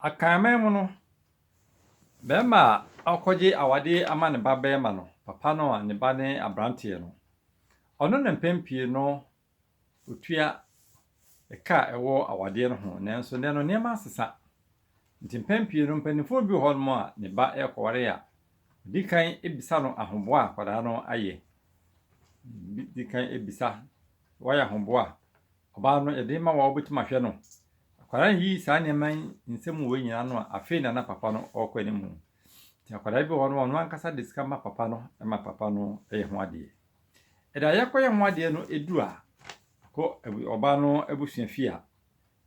Akanman mu no, barima a ɔrekɔgye awadeɛ ama ne ba barima no, papa no a ne ba ne aberanteɛ no, ɔno na mpɛn pii no ɔtua ka a ɛwɔ awadeɛ no ho. Nanso nnɛ no, nneɛma asesa. Nti mpɛn pii no, mpanimfoɔ bi wɔ hɔnom a ne ba rekɔware a, ɔdi kan bisa no ahoboa a akwadaa no ayɛ. Ɔdi kan bisa, woayɛ ahoboa a, ɔbaa no yɛde ma wo a wobɛtumi ahwɛ no? Akwadaa no yiyi saa nneɛma yi nsɛm wei nyinaa ano a, afei na na papa no ɔrekɔ anim. Nti akwadaa bi wɔ hɔ no, ɔno ankasa de sika ma papa no ma papa no yɛ ho adeɛ. Ɛda a yɛkɔyɛ ho adeɛ no ɛduru a, kɔ ɔbaa no abusua fie a,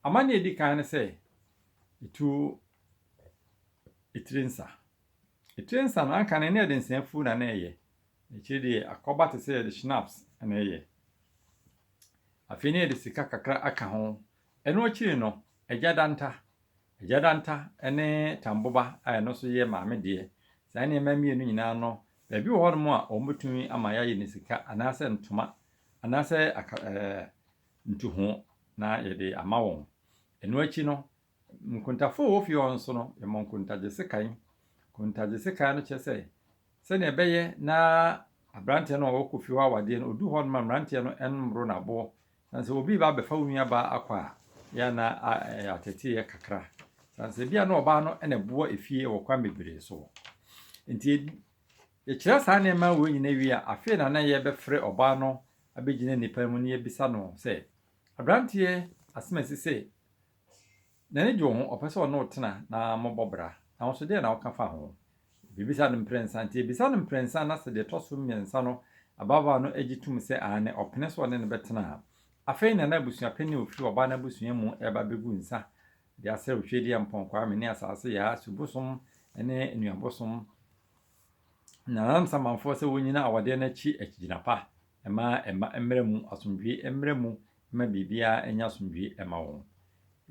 amanneɛ a ɛdi kan ne sɛ, ɛtu etire nsa. Etire nsa no, anka no ne yɛde nsa afu na na ɛyɛ. Akyire deɛ akɔba te sɛ yɛde schnapps na ɛyɛ. Afei ne yɛde sika kakra aka ho. Ɛno akyiri no, Agya Danta, Agya Danta ne Tamboba a ɛno nso yɛ maame deɛ. Saa nneɛma mmienu nyinaa no, baabi wɔ hɔnom a wɔbɛtumi ama yɛayɛ no sika anaasɛ ntoma anaasɛ aka ɛɛ ntuho na yɛde ama wɔn. Ɛno akyi no, nkontafo a wɔwɔ fie hɔ nso no, yɛma nkontagye sekan. Nkontagye sekan no kyerɛ sɛ Sɛnea ɛbɛyɛ na aberanteɛ no a ɔrekɔ fie hɔ awadeɛ no, ɔdu hɔ no ma mmeranteɛ no mmoro no aboɔ. Sane sɛ obi reba abɛfa wo nuabaa akɔ a, yɛ a na ɛyɛ ateteeɛ kakra. Sane sɛ ebia na ɔbaa no na ɛboa efie wɔ kwan bebree so. Nti yɛkyerɛ saa nneɛma wei nyinaa wie a, afei na na yɛbɛfrɛ ɔbaa no abɛgyina nnipa mu na yɛabisa no sɛ, aberanteɛ asɛm a ɛsi sɛ N'ani gye wo ho, ɔpɛ sɛ ɔne wo tena na mobɔ bra. Na wo nso, deɛn na woka fa ho? Yɛbɛbisa no mprɛnsa. Nti yɛbisa no mprɛnsa na sɛ deɛ ɛtɔ so mmiɛnsa no ababaawa no gye tom sɛ aane, ɔpene sɛ ɔne no bɛtena a, afei na na abusuapanin a ɔfiri ɔbaa no abusua mu reba abɛgu nsa de asrɛ Otwedeɛ Mpɔn Kwame ne Asase Yaa Subosom ne Nnuabosom Nananom Samanfoɔ sɛ wɔnnyina awadeɛ no akyi akyigyina pa mma ɛmma mmra mu, asomdwoeɛ mmra mu mma biribiara nyɛ asomdwoeɛ mma wɔn.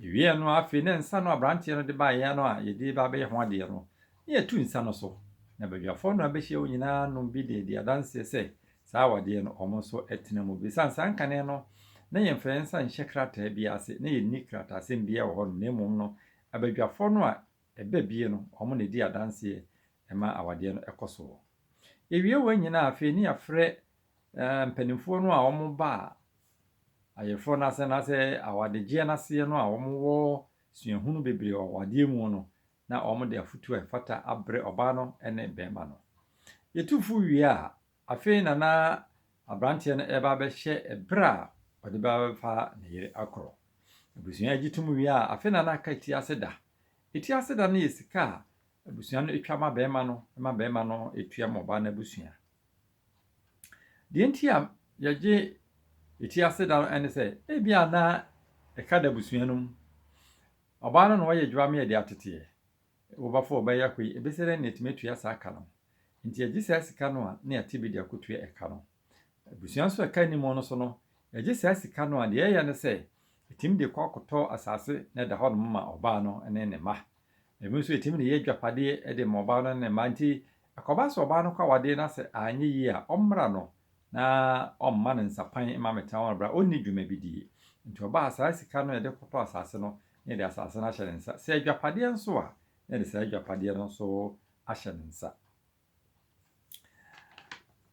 Yɛwieɛ no afei na nsa no aberanteɛ no de baeɛ no a yɛde reba abɛyɛ ho adeɛ no, na yɛatu nsa no so. Na badwafoɔ no a bɛhyia hɔ nyinaa nom bi de adi adanseɛ sɛ saa awadeɛ no wɔn nso tena mu bi. Ɛsiane saa nkane no, na yɛmfa yɛn nsa nhyɛ krataa biara ase, na yɛnni krataasɛm biara wɔ hɔnom, na mmom no, abadwafoɔ no a ɛba bie no, wɔn na ɛdi adanseɛ ma awadeɛ no kɔ soɔ. Yɛwie wei nyinaa afei ne yɛafrɛ mpanimfoɔ no a wɔba ayeforɔ no ase anaasɛ awadegyeɛ no aseɛ no a wɔwɔ suahunu bebree wɔ awadeɛ mu no na wɔde afotuo a ɛfata abrɛ ɔbaa no ne barima no. Yɛtu fo wie a, afei na na aberanteɛ no reba abɛhyɛ ɛberɛ a ɔde ba bɛfa ne yere akorɔ. Abusua gye tom wie a, afei na na aka ti ase da. Ti ase da no yɛ sika a abusua no twa ma barima no ma barima no tua ma ɔbaa no abusua. Deɛ nti a yɛgye ti ase da no ne sɛ, ebia na ɛka da abusua no mu. Ɔbaa no na ɔyɛ adwuma ma yɛde ateteɛ. Wobɛfa ɔbaa yi akɔ yi, ɛbɛsi dɛn na yɛatumi atua saa ka no? Nti yɛgye saa sika no a, na yɛate bi de akɔtua ɛka no. Abusua nso a ɛka nni mu no so no, yɛgye saa sika no a, deɛ yɛyɛ ne sɛ, yɛtumi de kɔ akɔtɔ asase na ɛda hɔnom ma ɔbaa no ne ne mma. Ebi nso yɛtumi de yɛ adwapadeɛ de ma ɔbaa no ne ne mma. Nti ɛkɔba sɛ ɔbaa no kɔ awadeɛ na sɛ anyɛ yie a, ɔmmra no na ɔmma no nsapan mma mmɛtena hɔ berɛ a ɔnni dwuma bi die. Nti ɔbaa a, saa sika no a yɛde kɔtɔ asase no, na yɛde asase no ahyɛ ne nsa. Sɛ adwapadeɛ nso a, na yɛde saa adwapadeɛ no nso ahyɛ ne nsa.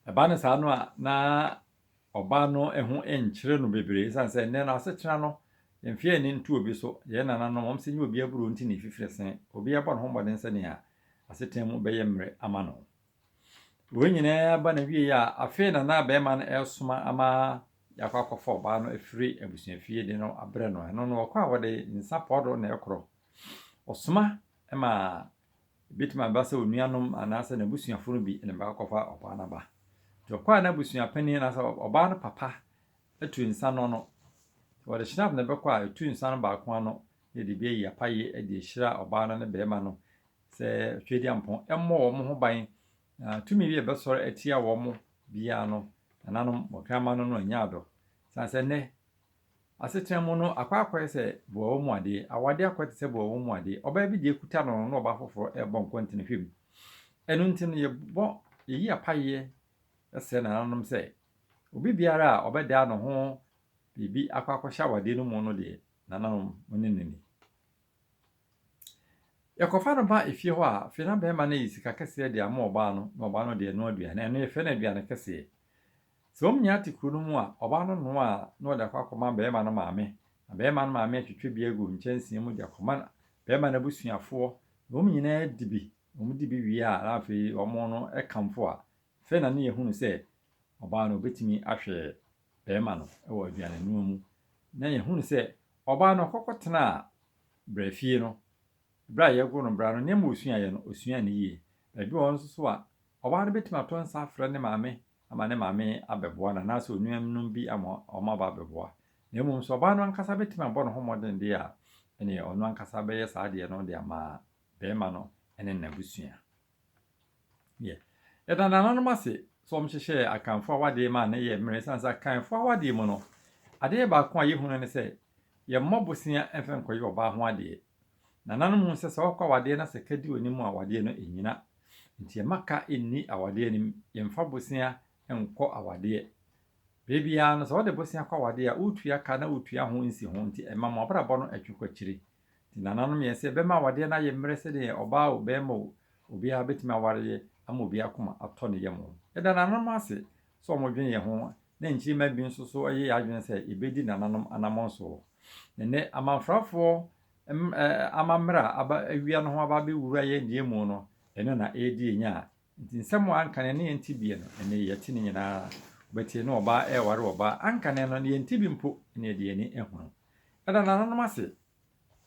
Ɛba no saa no a, na ɔbaa no ho nkyere no bebree esiane sɛ nnɛ no asetena no, yɛmfa yɛn ani nto obi so. Yɛn nananom, wɔn sɛ nyɛ obi aburow nti na efifiri se. Obiara bɔ ne ho mmɔden sɛnea asetena mu bɛyɛ mmerɛ ama no. Wei nyinaa ba n'awiei a, afei na na barima no resoma ama yɛakɔ akɔfa ɔbaa no afiri abusuafie de no abrɛ no. Ɛno no, ɔkɔ a wɔde nsa pɔɔdo na ɛkorɔ. Ɔsoma ma Ebetumi aba sɛ onuanom anaasɛ n'abusuafo no bi na ɛbɛkɔ akɔfa ɔbaa no aba. Nti ɔkɔ a n'abusuapanyin anaasɛ ɔbaa no papa tu nsa no ano. Sɛ wɔde hyinap na ɛbɛkɔ a, etu nsa no baako ano na yɛde bi ayi apaye de ahyira ɔbaa no ne barima no sɛ Tweaduampɔn mmɔ wɔn ho ban na tumi bi a ɛbɛsɔre atia wɔn biara no, nananom mmɔframma no no anya adɔ. Esiane sɛ nnɛ Asetena mu no, akɔ akɔyɛ sɛ boa mu adeɛ. Awadeɛ akɔyɛ te sɛ boa mu adeɛ. Ɔbaa bi deɛ kuta no no na ɔbaa foforɔ rebɔ nkɔntene hwɛ mu. Ɛno nti no, yɛbɔ, yɛyi apayeɛ srɛ nananom sɛ, obi biara a ɔbɛdaa ne ho biribi akɔ akɔhyɛ awadeɛ no mu no deɛ, nananom, mo ne no nni. Yɛkɔfa no ba efie hɔ a, afei na barima no ayi sika kɛseɛ de ama ɔbaa no, na ɔbaa no de anoa aduane. Ɛno yɛfrɛ no aduane kɛseɛ. Sɛ wɔn nyinaa te kuro no mu a, ɔbaa no noa a, na ɔde akɔ akɔma barima no maame. Na barima no maame atwitwa bi agu nkyɛnsee mu de akɔma barima no abusuafoɔ. Na wɔn nyinaa di bi. Wɔdi bi wie a, na afei wɔn no kamfo a, afei na ne yɛhunu sɛ ɔbaa no ɔbɛtumi ahwɛ barima no wɔ aduanenoa mu. Na yɛhunu sɛ ɔbaa no ɔkɔkɔtenaa brɛfie no, berɛ a yɛgo no bra no, nneɛma a ɔsuaeɛ no, ɔsuaa no yie. Baabi wɔ hɔ nso so a, ɔbaa no bɛtumi ato nsa afrɛ ne maame ama ne maame abɛboa no anaasɛ onuanom bi ama wɔn aba abɛboa. Na mmom sɛ ɔbaa no ankasa bɛtumi abɔ ne ho mmɔden deɛ a, ɛneɛ ɔno ankasa bɛyɛ saa adeɛ no de ama barima no ne n'abusua. Yɛ. Yɛda nananom ase sɛ wɔhyehyɛɛ Akanfoɔ awadeɛ maa no yɛɛ mmerɛ ɛsiane sɛ Akanfoɔ awadeɛ mu no, adeɛ baako a yɛhunu ne sɛ yɛmmɔ bosea mfa nkɔyɛ ɔbaa ho adeɛ. Nananom hu sɛ sɛ wɔkɔ awadeɛ na sɛ ka di w'anim a awadeɛ no nnyina. Nti yɛmma ka nni awadeɛ anim, yɛmfa bosea nkɔ awadeɛ. Berɛ biara no sɛ wode bosea kɔ awadeɛ a woretua ka na woretua ho nsi ho nti ɛma mo abrabɔ no twe kɔ akyire. Nti nananom yɛn sɛ yɛbɛma awadeɛ no ayɛ mmerɛ sɛdeɛ ɔbaa o barima o obiara bɛtumi awareɛ ama obiara akoma atɔ ne yam. Yɛda nananom ase sɛ wɔdwene yɛn ho na nkyirimma bi nso so yɛ yɛn adwene sɛ yɛbɛdi nananom anammɔn soɔ. Ɛnnɛ amanfrafoɔ amammerɛ a aba awia no ho aba abɛwura yɛn deɛ mu no, ɛno na ɛredi yɛn nya a nti nsɛm a anka ne yɛn te bie no, ɛnnɛ yɛte ne nyinaa. Wobɛtie ne ɔbaa ɛreware ɔbaa, anka ne no ne yɛn te bi mpo ne yɛde yɛn ani ahunu. Yɛda nananom ase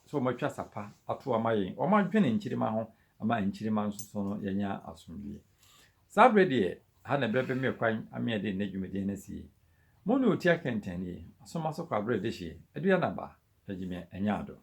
sɛ wɔatwa sapa ato ama yɛn, wɔadwene nkyirimma ho ama nkyirimma nso so no yɛanya asomdwie. Saa berɛ deɛ, ha na ɛberɛ bɛmɛ kwan ama yɛde nnɛ dwumadie no asie. Mo ne Otia Kɛntɛn nie, Asoma so Kwaberɛ Dehyeɛ, Aduanaba, Agyimɛ, Anyado.